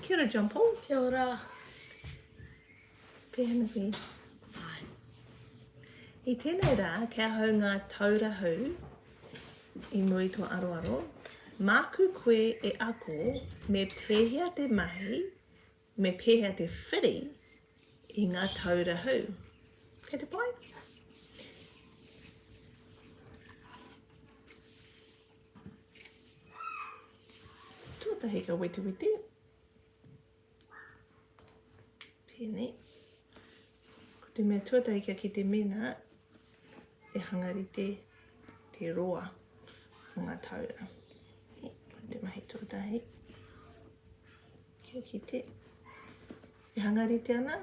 Kia ora John Paul. Kia ora. Pēhea ana koe? Pai. I tēnei rā, kei ahau ngā taura hou i mua i tō aroaro. Māku koe e ako me pēhea te mahi, me pēhea te whiri i ngā taura hou. Kei te pai? Tuatahi ka wetewete. Tēnei. Ko te mea tuatahi kia kite mēnā e hangarite te roa o ngā taura. Ko te mahi tuatahi. Kia kite. E hangarite ana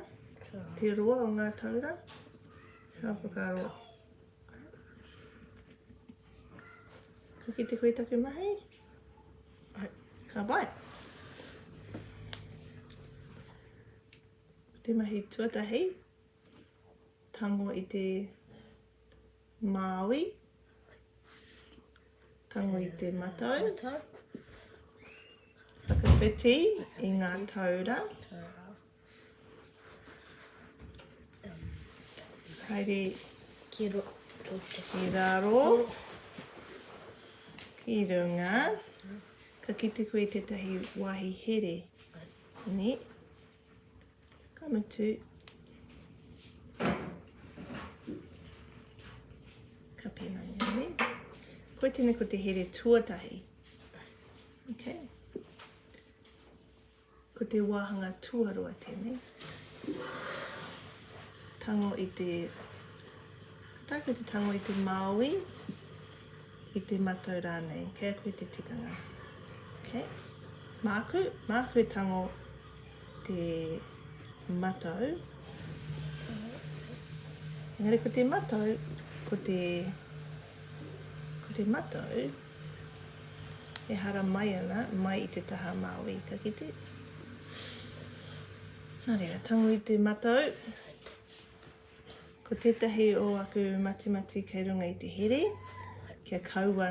te roa o ngā taura. Ka whakaaro. Ka kite koe taku mahi? Ka pai. Ko te mahi tuatahi, tango i te māui, tango i te matau, whakawhiti i ngā taura, Haere ki roto te. Ki raro. Ki runga. Ka kite koe i tētahi wāhi here. Nē. Ka mutu. Ka pēnā nē. Koe tēnei ko te here tuatahi. Okay. Ko te wāhanga tuarua tēnei. Tango i te, ka taea koe te tango i te māui, i te matau rānei. Kei a koe te tikanga. Okay. Māku, māku e tango te matau. Engari ko te matau, ko te, ko te matau, E hara mai ana, mai i te taha Māui, ka kite. Nā reira, tango i te matau. Ko tētahi o aku matimati kei runga i te here, kia kaua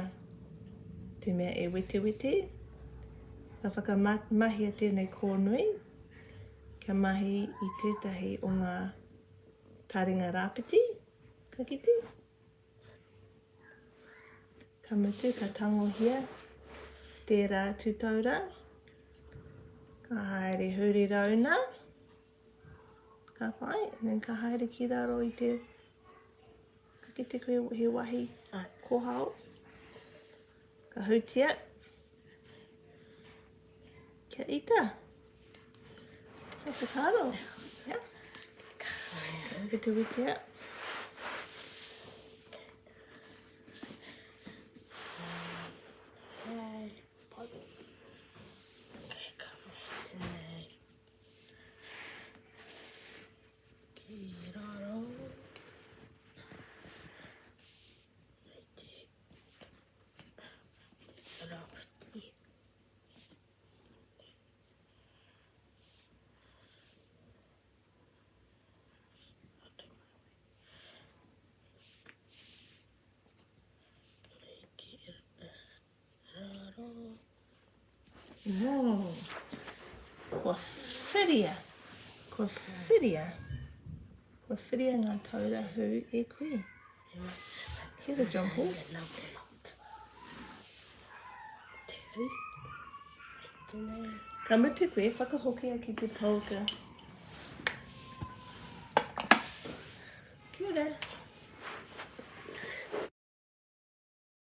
te mea e wetewete. Ka whakamahia tēnei kōnui, kia mahi i tētahi o ngā taringa rāpiti, ka kite. Ka mutu, ka tangohia tērā tūtaura. Ka haere huri rauna. Ka whai, and then ka haere ki raro i te... Ka kite koe he wahi kohao. Ka hautia. Kia ita. Hei whakaaro. Yeah. Ka wetewetea. Ki raro. Me te rawhiti. Oh, kua whiria, kua whiria, kua whiria ngā taura hū e koe. Kia ora, John Paul. Ka mutu koe, whakahokia ki te pouaka.